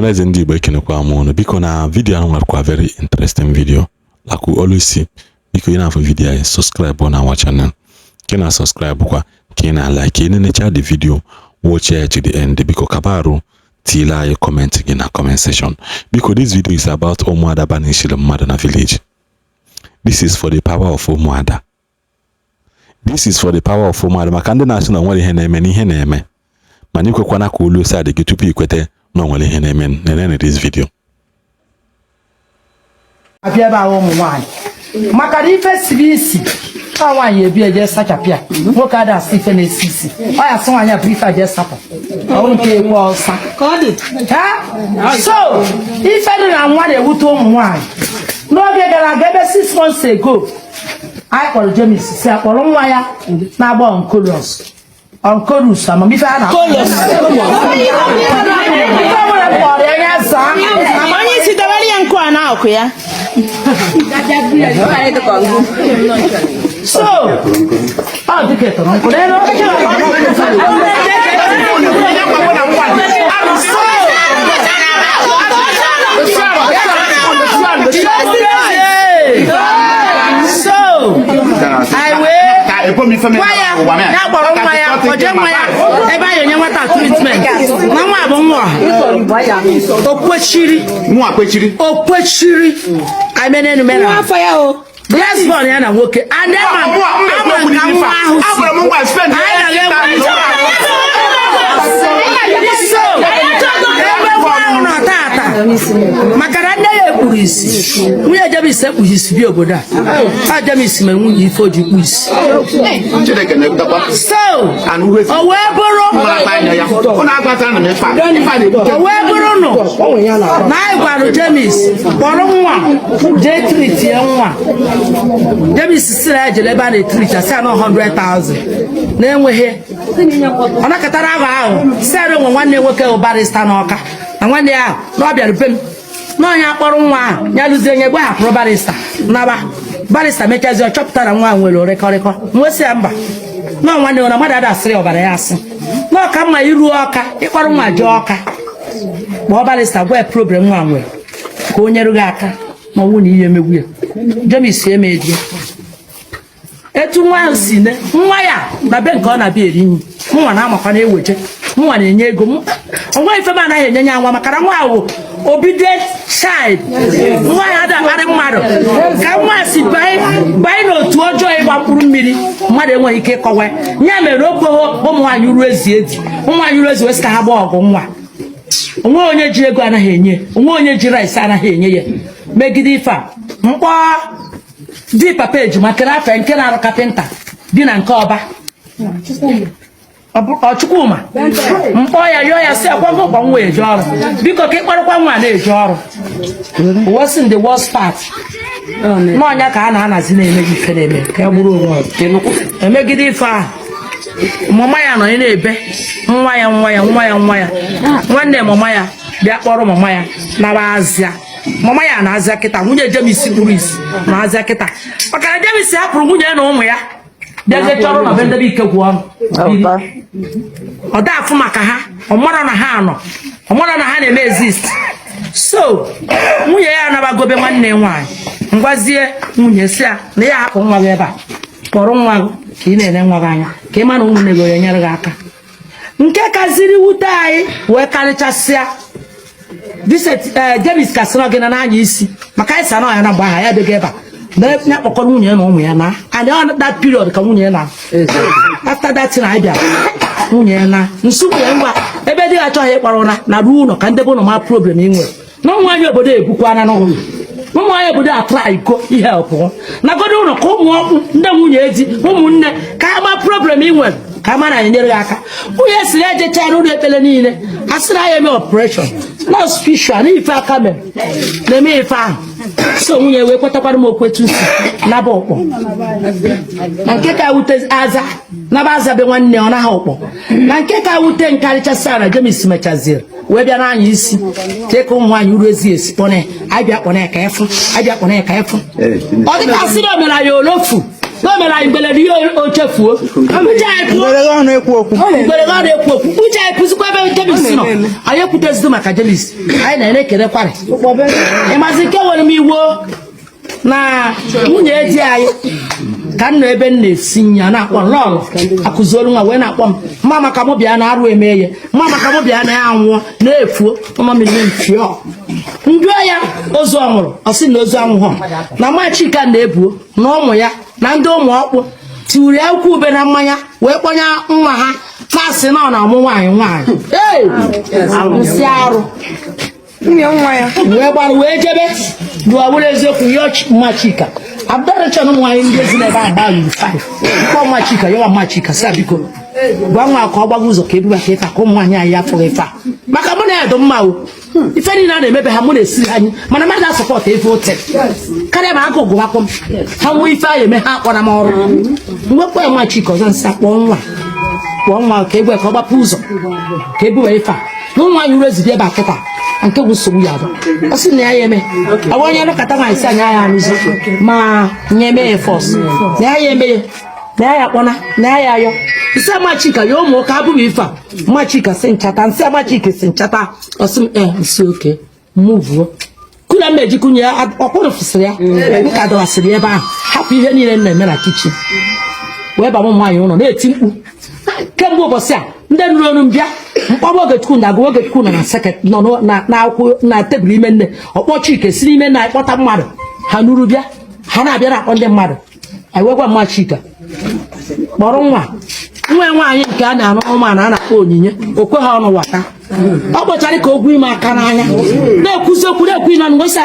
Ọhaneze ndị Igbo, ekenekwa m unu. Biko, na video ahụ nwekwa very interesting video like we always see. Biko, ị na-afụ video anyị, subscribe na our channel. Ka ị na subscribe kwa, ka ị na like, ị na-enecha the video, watch ya to the end. Biko, kabarụ tiile anyị comment gị na comment section. Biko, this video is about ụmụada banishiri mmadụ na village. This is for the power of ụmụada. This is for the power of ụmụada, maka ndị na-asị na o nwere ihe na-eme na ihe na-eme, mana ikwekwana ka olu side gị tupu ikwete na o nwere ihe na-eme. Nenene this video. Abịa ebe ahụ, ụmụ nwaanyị, maka na ife siri isi ọ nwaanyị ebi eje sachapụ ya. Nwoke ada asị ife na-esi isi, ọ ya sị nwaanyị a bụ ife a jee sapụ, ọ bụrụ nke ekwe ọsa. Ha? So ife dị na nwa na-ewute ụmụ nwaanyị. N'oge gara aga, ebe 6 months ago, anyị kpọrọ James, si akpọrọ nwa ya na-agba oncolus oncolus amamife a na-akpọ ife ọbụla m kpọrọ ya, ya zaa. Onye isi, debere ya nkụ a n'akụ ya. So ọ dịka ịtọrọ nkụ n'elu. So anyị wee gwa ya ya kpọrọ nwa ya, kpọje nwa ya ebe anyị enye nwata treatment, na nwa bụ nwa ọha. O kwechiri. Nwa kwechiri. O kwechiri. Anyị mere enu mere afọ ya o. last born ya na nwoke and ama ama ka nwa ahụ si. Agwara m ngwa spend. Anyị na-enwe. So ebe nwa ahụ nọ tata, maka na nne ya ekpuru isi, nwunye James ekpughị isi bi obodo a. A James mere nwunye ife o ji kpu isi. Chineke na-ebutakwa. So o wee bụrụ Mara anya ya. Ụnụ agbata na m ife a. Ife a na-ebute. O wee bụrụ nụ na anyị gwara James kpọrọ nwa jee treatie nwa. James sị na ya jere ebe a na-etreat, asị ya na 100,000 na-enweghị. Ọ nakọtara ahụ ahụ sị ya na onwe nwanne nwoke bụ barrister n'Ọka, na nwanne ya ahụ na ọ bịara be m na onye akpọrọ nwa ahụ ya lụzie nye gbahapụrụ barrister naba. Barrister mechazi, ọ chọpụtara nwa ahụ nwere orịkọrịkọ. Nwesị ya mba, na nwanne na mmadụ ada asịrị ọbara ya, asị na ọka mma iruo Ọka ịkpọrọ nwa jee Ọka, kpọọ barrister, gwa ya problem nwa nwere, ka o nyere gị aka ma ọ bụrụ na ihe emegbu ya. James emejie etu nwa ahụ si ne nwa ya na be nke ọ na-abịa eri nri. Mụnwa na-amakwa na-eweje, mụnwa na-enye ego m onwe ife m anaghị enye ya nwa, maka na nwa ahụ obedient child. Nwa ya ada akparị mmadụ. Ka nwa si banye n'otu ọjọọ ịgba mkpụrụ mmiri, mmadụ enweghị ike ịkọwa ya. Mere o kweghị ụmụ nwaanyị uru ezi edi, ụmụ nwaanyị uru ezi wee sị ka ha gbaa ọgụ nwa. Onwe onye ji ego anaghị enye, onwe onye ji rice anaghị enye ya. Megide ife a, mkpọ di papa ejima kere afa nke na-arụ carpenter dị na nke ọba ọ Chukwuma, mkpọ ya, yọọ ya, sị akwa ngwa nwa eje ọrụ, biko ka ịkparịkwa nwa na-eje ọrụ. Was in the worst part n'ọnya ka a na-anazi na-eme ife na-eme ka ya gburu onwe ọzọ. Emegide ife ahụ, mama ya nọ na-ebe nwa ya, nwa ya, nwa ya, nwa ya. Nwanne mama ya bịa kpọrọ mama ya naba azịa. Mama ya na-azịa kịta. Nwunye James kpuru isi na-azịa kịta, maka na James hapụrụ nwunye ya na ụmụ ya, bịazie chọrọ na be ndebe ike gwụ ọnụ ọ da afụ maka ha. Ọ mara na ha nọ, ọ mara na ha na-eme exist. So nwunye ya anabagobe nwanne nwaanyị. Ngwazie nwunye si ya na ya hapụ nwa gị ebe a, kpọrọ nwa gị ka ị na-ele nwa gị anya, ka ị ma na ụmụnne gị onye nyere gị aka. Nke kaziri wute anyị wee karịchasịa, James ka sịrị gị na n'anya isi, maka anyị sa na ya na mgbe aha ya bịago ebe a na ya kpọkọrọ nwunye ya na ụmụ ya na and on that period ka nwunye ya na after that thing anyị bịara nwunye ya na nsukwu ya ngwa ebe di ya achọghị ịkpọrọ na na ruo ụlọ ka ndebe ụlọ ma problem ị nwere na ụmụ nwaanyị obodo ebukwana n'ụlọ ụmụ nwaanyị obodo atara iko ihe ọpụọ na godo ụlọ ka ụmụ ọkpụ ndị nwunye di ụmụnne ka ama problem ị nwere, ka ama na anyị nyere gị aka. Nwunye siri ejecha n'ụlọ ekpere niile, a sịrị anyị eme operation na spiritual na ife aka mere na-eme ife ahụ. So nwunye wee kwetakwara m okwu etu si naba ụkpọ na nke ka wute aza naba aza be nwanne ọ naghị ụkpọ na nke ka wute nkarịchasị na James mechaziri wee bịa n'anya isi chee ka ụmụ nwaanyị uru ezi esi kpọne anyị bịa kpọne ka ịfụ, anyị bịa kpọne ka ịfụ. Ọ dịka asịrị o mere ya olofu. Na o mere anyị mgbelere ihe o chefuo. Uche anyị pụọ. Ngwere ọnụ ekwu okwu. Mgbere ọ na-ekwu okwu. Uche anyị pụzikwa ebe James nọ. Anyị ekwutezido maka James. Anyị na-ekele kwarị. Ịmazi nke nwere m iwo na nwunye di anyị ka m nọ ebe m na-esi nri a na-akpọ m lọlọ akụziolu nwa wee na-akpọ m mma maka mụ bịa na arụ eme ya, mma maka mụ bịa na ya anwụọ na-efuo mama mmiri mfio njụọ ya ozu ọ nwụrụ, ọ sị na ozu anwụghọ, na nwa Chika na-ebuo na ụmụ ya na ndị ụmụ ọkpụ tiwuru ya ukwu ube na mmanya wee kpọnye nwa ha na-asị na ọ na-amụ nwaanyị nwaanyị. Ee, nsị arụ. Nwunye nwa ya. Wee gbara wee jebe lụọ were eziokwu yọọ mma Chika abdọrịchọn. Ụmụ nwaanyị ndị ezi n'ebe ahụ gbaa ruru 5 kpọọ mma Chika, yọwa mma Chika sị biko gwa nwa ka ọ gbaga ụzọ ka ebubata ife a, ka ụmụ nwaanyị anyị afụghị ife a, maka mụ na ya dị mma o. Ife niile a na-emebe ha, mụ na-esiri anyị, mana mmadụ a-support ife ote karịa ma agụ gụwakwụ m ha nwee ife anyị eme ha akpọra m ọrụ mwepụ ya. Nwa Chika ọzọ nsị kpọọ nwa, kpọọ nwa ka egwe ka ọ gbapụ ụzọ ka ebuwe ife a na ụmụ nwaanyị uru ezidi ebe a kịta nke bụ nsogbu ya bụ ọ sị na ya ya eme ọ bụ onye nlekọta nwaanyị sị anyị ya arụzi ma nye eme ya force na ya ya eme ya na ya ya akpọna na ya ya ayọ nsị amachika ya ụmụ ụka abụghị ife a. Machika si nchata nsị amachika si nchata ọ sị m e nsị oke mụvuo kula m eji kunye ya ọkwụrụ fụsịrị ya m ka dọwasịrị ebe ahụ hapụ ihe niile m na-eme na kitchen wee ba m nwaanyị ụlọ na-eti mkpu kemgbe ụbọchị a. Ndị nụrụ olu m bịa mkpọba Ogechukwu na agụ Ogechukwu nọ na seket nọ na akwụkwọ na tebụl ime nne ọkpọ Chike si n'ime nna kpọta mmadụ ha nụrụ bịa ha na-abịa na-akpọ ndị mmadụ. Anyị wee gwa mma Chika kpọrọ nwa nwa nwaanyị nke a na-arụ ụmụana a na-akpọ Onyinye okwe ha ọnụ wata ọ kpọchara ka ogwu ime aka n'anya na-ekwuzi okwu na-ekwu ime ọnụ ngosi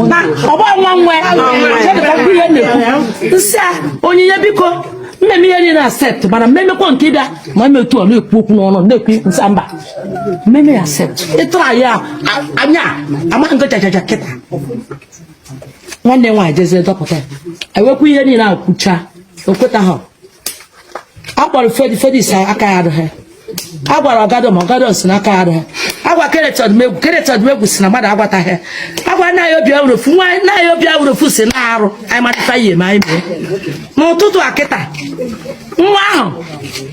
na ọgba nwa nwe chedịka ihe na-ekwu nsị a. Onyinye biko mmemme ihe niile accept, mana mmemmekwa nke ịbịa ma eme otu ọ na-ekwu okwu n'ọnụ na-ekwu nsị mba mmemme ya accept ịtụrụ anyị anya ama ngo jajaja kịta. Nwanne nwaanyị jezie dọpụta ya ewekwa ihe niile ahụ kwuchaa o kwetaghị. A kpọrọ Fedi, Fedi si aka ya adịghị. A gwara Ọgadọ ma Ọgadọ si n'aka ya adịghị. Agwa Kenneth Ọdụmegwu, Kenneth Ọdụmegwu si na mmadụ agwataghị. Agwa nna ya obi awurofu nwa nna ya obi awurofu si na arụ anyị malite ihe ma anyị mee n'ụtụtụ a kịta nwa ahụ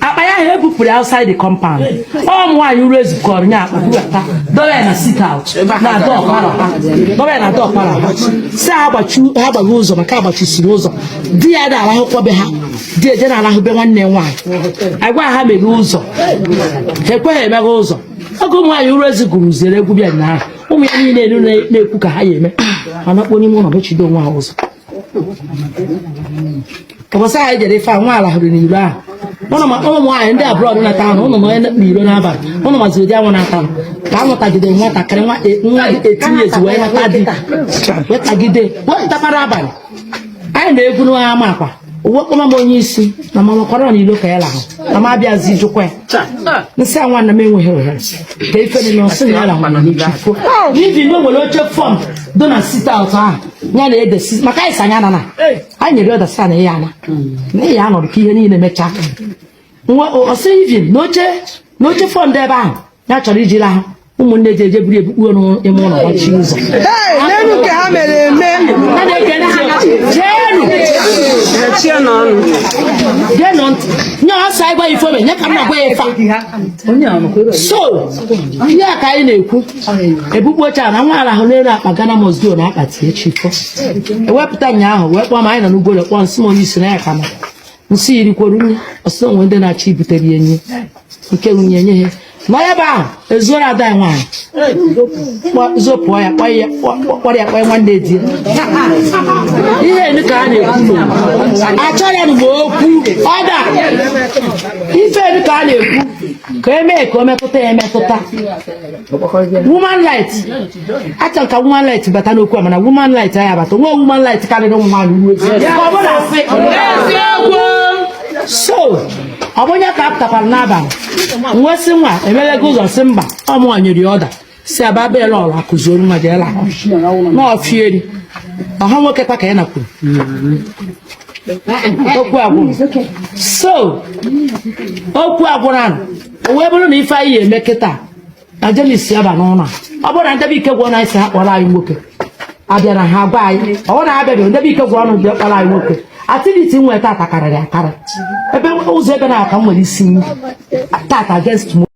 akpa ya ahụ ebupụrụ outside the compound. Ọ nwaanyị uru ezukọrọ nye akpa bubata dobe ya na sit out na door parlour ha, dobe ya na door parlour ha si ha gbachi ha gbaghị ụzọ maka agbachisiri ụzọ di ya na-arahụkwa be ha di eje na-arahụ be nwanne ya nwaanyị. Agwa ha meghe ụzọ, ha ekweghị emeghe ụzọ. Oge ụmụ nwaanyị uru ezi gụrụ zere egwu bịa ụnyaahụ, ụmụ ya niile elu na-ekwu ka ha ya eme ha nakpuo n'ime ụlọ mechido onwe ha ụzọ. Ụbọchị anyị jere ife a nwa ala hụrụ n'iro ahụ ụnụ ma ụmụ nwaanyị ndị abroad nata ahụ ụnụ nọ n'iro n'abalị ụnụ maziri ụdị anwụ na-ata ka anwụtagide nwatakịrị nwa nwa dị 18 years wee nata di wee tagide wepụtakwara abalị anyị na-egwu n'ama akwa uwe kpọma m onye isi na mama kwara n'ilo ka ya lahụ na m abịazi jụkwa ya nsị a nwanne m enweghị ohere ka ife dị n'ọsị na ya lahụ na n'Ichifo n'ihi na o nwere oche foam do na sit out ahụ ya na-ede si maka anyị sanya na anyị nyere ọda sa na ya ana na ya anọrọ ka ihe niile mechaa nwa ọsị ivin na oche foam dị ebe ahụ ya chọrọ iji lahụ ụmụnne ji eje buru ebukpuo n'ime ụlọ gbachi ụzọ. Hey, n'elu nke ha mere eme. A na-ekele ha jeenu. Mechie n'ọnụ. Geenụ ntị nye ọsọ anyị gwa ya ife ome nye ka m na-agwa ya ife a. So ihe a ka anyị na-ekwu ebukpu oche a na nwa ala ahụ n'elu akpa Ghana must go na akpati echi fọ ewepụta ụnyaahụ wee kpọọ m. Anyị nọ n'ugbo kpọọ nsị m onye isi na ya ka ma nsị irikwuru nri ọsị onwe ndị na-achọ ibutere ya enyi nke nwunye nye ha nọ ebe ahụ ezuoro ada ya nwaanyị zopụọ ya kpọọ ya kpọrọ ya kpọọ nwanne di ya. Ihe enu ka a na-ekwu achọrọ m okwu ọda ife enu ka a na-ekwu ka emee ka o metụta ya emetụta woman right. Achọrọ ka woman right bata n'okwu a, mana woman right anyị abata nwa woman right karịrị ụmụ nwaanyị uru ezi ka ọ bụrụ asị. So ọ bụ onye ka apụtakwara n'abalị nwesị nwa emeghego ụzọ si mba ọ mụnwa nyere ya ọda si aba bela ọrụ akụzioro nwa jeela n'ọfieri ọha nwoke kwa ka ya nakwuru okwu agwụrụ. So okwu agwụrụ ahụ o wee bụrụ na ife anyị eme kịta na James aba n'ụlọ a ọ bụrụ na ndebe ike gwụ ọnụ anyị si ha kpọrọ anyị nwoke abịa na ha gwa anyị ọ bụrụ na ha bịaghị ndebe ike gwụ ọnụ bịa kpọrọ anyị nwoke. Activity m nwere tata karịrị akarị. Ebe ụzọ ebe na aka m nwere isi nri tata against m.